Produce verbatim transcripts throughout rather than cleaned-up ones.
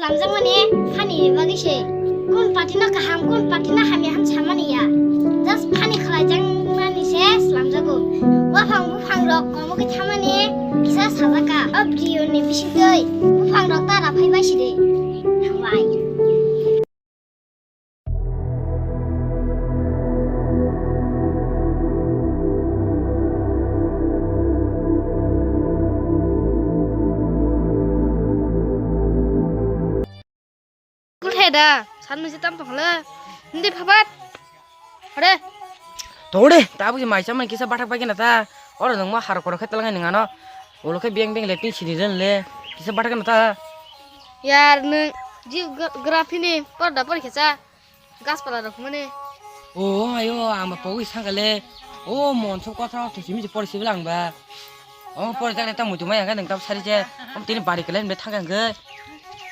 Slamjakmani phani bagwi se. Kun party no kaham, kun party no hamya hwn samani ya. Just phani khlaijakmani se slamjago. Waphang buphang rok komo khe thamani kisa sajaka. O video ni bisingtwi buphang rok ta raphai bai sidi. Hambai. Kul khe da, san misi tam tong le. Hindi phabat. Hore. Tore, tabu si maisa mai kisa bathak bai kena ta. Oro nang ma har koro khe talang nang ano. Ulo khe beng beng le tin sini ren le. Kisa bathak kena ta. Yar nang ji gra-, graphini por da por khe cha. Gas pala rok mane. O ayo, ang ba pogwi sangkale. O mon sok kotha to simi se por sibla ang ba. O por jak ta muitu mai ang nang ta sari je. Om tini bari kelen be thang ang ge.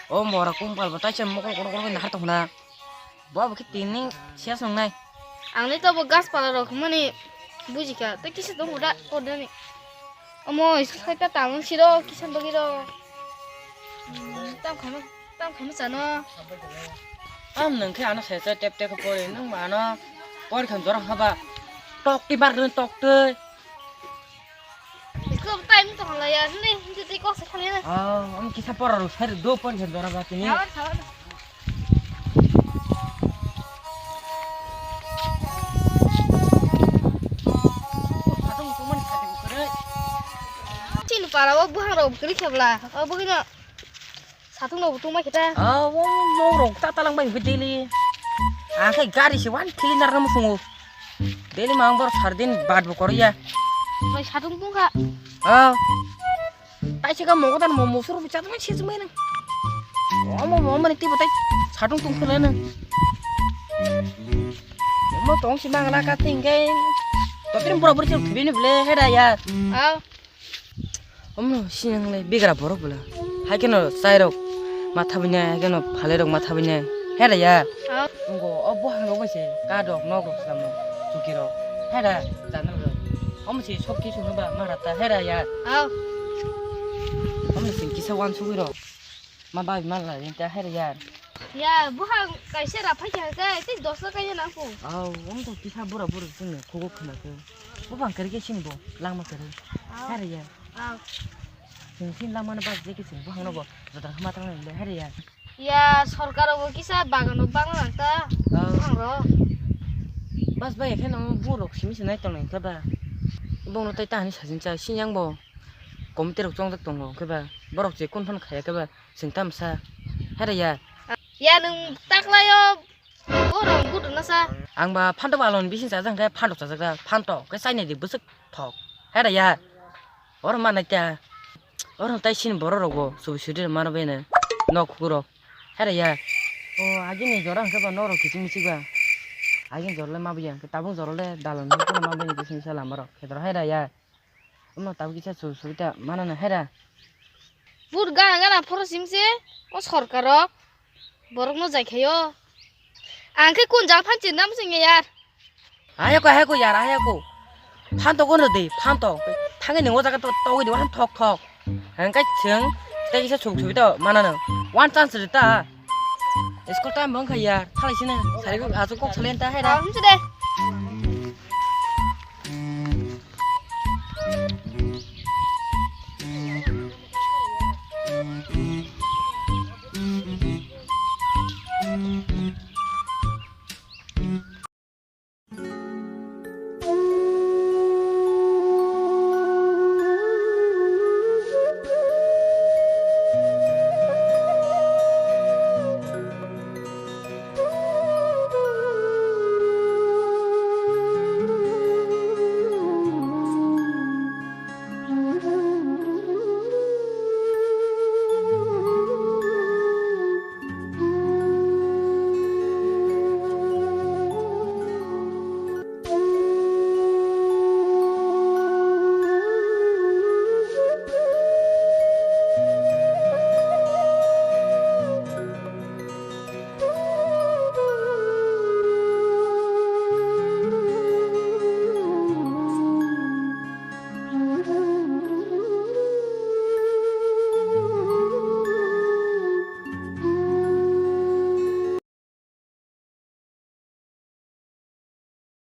O mora kumpal ba taisa mokol kono kono nahar tongna. Bo bo khe tini siya songnai. Ang le to bo gas pala rok mani bujika. Te kisa tong uda kodani. Omo school khai ta tamon siro kisan bagiro. Tam khama, tam khama chano. Am nang khe ano sai chai tep tep pori nang ma ano por khan jora haba. Tok ti bar tok tei. School time to hala ya, ne hindi tei kok sa khali na. Ah, am kisa pora ro sai do por khan jora ba tini. Awan, awan. Chini para o buhang rok bwkri khebla. O bwkri no satung rok butung mai kheta. Ah, o nok rok ta talang bai daily. Ang khai gari se wan cleaner no musungo. Daily ma ang bor sardin bad bo koriya. Mai satung tungkha. Ah. Taisa ka mogo dan mo musur bicha tong se jumai nang. Omo mo mani tibo tai satung tung khule nang. Mo tong si mangla ka tingke. To trim pura pura se thubini bele hera ya. Aw. Omo sinang le bigra borok bela. Hai keno sai rok ma thabinai, hai keno phale rok ma thabinai. Hera ya. Aw. Ngo obo hang rok se ka dok nok rok samo. Chuki rok. Hera janal rok. Omo si sok kisu hwnba mara ta hera ya. Aw. Omo si kisa wan sugui rok. Ma bai ma la ta hera ya. Ya, buhang kaisa ra phai kha khe, tei dos taka ya nang ko. Aw, omo to kisa bura bura sini khugo khna khe. Buhang kari khe sini bo, langma kari. Aw. Hera ya. Aw. Sini sini langma na bas je khe sini buhang no bo. Jodar khma tang le hera ya. Ya, sorkar bo kisa bagan no bang lang ta. Aw. Buhang ro. Bas bai khe no borok simi se nai tong nai khe ba. Bong no tai ta hani sajin cha sini yang bo. Komte rok chongjak tongo khe ba. Borok je kun phan khaya khe ba. Sing tamsa. Hera ya. Ya nung taklayo. Borok gudu nasa. Ang ba phantok alon bising chajak khe phantok chajak da. Phantok khe chainai di bwswk thok. Hera ya. Oro manai ta. Oro tai sin borok rok bo subi sudi mano bene. Nok khuguro. Hera ya. O agini jora hwnkhe ba norok kiching michik ba. Agini jora le mabuya. Tabuk jora le dalan hwnkhe mabuya ni bising sala marok. Khedro hera ya. Omo tabuk kisa chul chul ta mana na hera. Bur gana gana phoro simse o sorkar rok borok no jai khayo. Ang khe kun jang phan chinna muchung ya yar. Ayako ayako yar ayako. Phan to kono de phan to. Thangi ni o jaga to to de wan thok thok. Ang kai cheng tei kisa chul chul ta mana na. One chance de ta. School time bang kha yar. Thalai sina. Sari ko asu kok salen ta hera. Am se de.